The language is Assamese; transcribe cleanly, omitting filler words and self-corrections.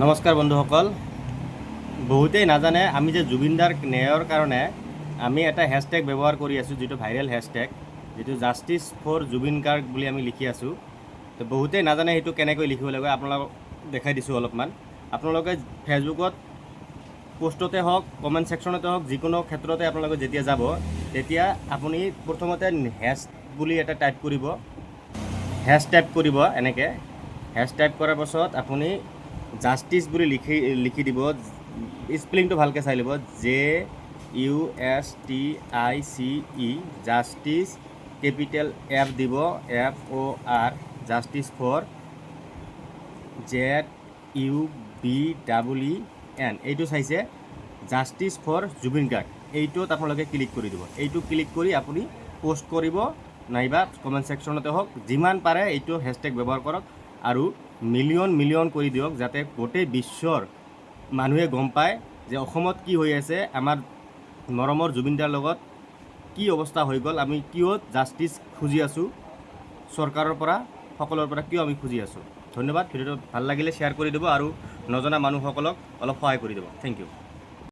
নমস্কাৰ বন্ধুসকল। বহুতেই নাজানে, আমি যে জুবিনদাৰ ন্যায়ৰ কাৰণে আমি এটা হেছটেগ ব্যৱহাৰ কৰি আছোঁ, যিটো ভাইৰেল হেছটেগ, যিটো জাষ্টিছ ফৰ জুবিন গাৰ্গ বুলি আমি লিখি আছোঁ। তো বহুতেই নাজানে সেইটো কেনেকৈ লিখিব লাগিব। আপোনালোকক দেখাই দিছোঁ অলপমান। আপোনালোকে ফেচবুকত পোষ্টতে হওক, কমেণ্ট ছেকশ্যনতে হওক, যিকোনো ক্ষেত্ৰতে আপোনালোকে যেতিয়া যাব, তেতিয়া আপুনি প্ৰথমতে হেছ বুলি এটা টাইপ কৰিব, হেছ টাইপ কৰিব। এনেকৈ হেছ টাইপ কৰাৰ পাছত আপুনি জাষ্টিছ বুলি লিখি লিখি দিব। স্পেলিংটো ভালকৈ চাই ল'ব, JUSTICE, justice, capital F দিব, FOR, justice for ZUBEEN। এইটো চাইছে, জাষ্টিছ ফৰ জুবিন গাৰ্গ। এইটোত আপোনালোকে ক্লিক কৰি দিব। এইটো ক্লিক কৰি আপুনি পোষ্ট কৰিব নাইবা কমেণ্ট ছেকশ্যনতে হওক, যিমান পাৰে এইটো হেছটেগ ব্যৱহাৰ কৰক আৰু মিলিয়ন মিলিয়ন কৰি দিয়ক, যাতে গোটেই বিশ্বৰ মানুহে গম পায় যে অসমত কি হৈ আছে, আমাৰ মৰমৰ জুবিনদাৰ লগত কি অৱস্থা হৈ গ'ল, আমি কিয় জাষ্টিছ খুজি আছোঁ চৰকাৰৰ পৰা, সকলোৰ পৰা কিয় আমি খুজি আছোঁ। ধন্যবাদ। ভিডিঅ'টো ভাল লাগিলে শ্বেয়াৰ কৰি দিব আৰু নজনা মানুহসকলক অলপ সহায় কৰি দিব। Thank U.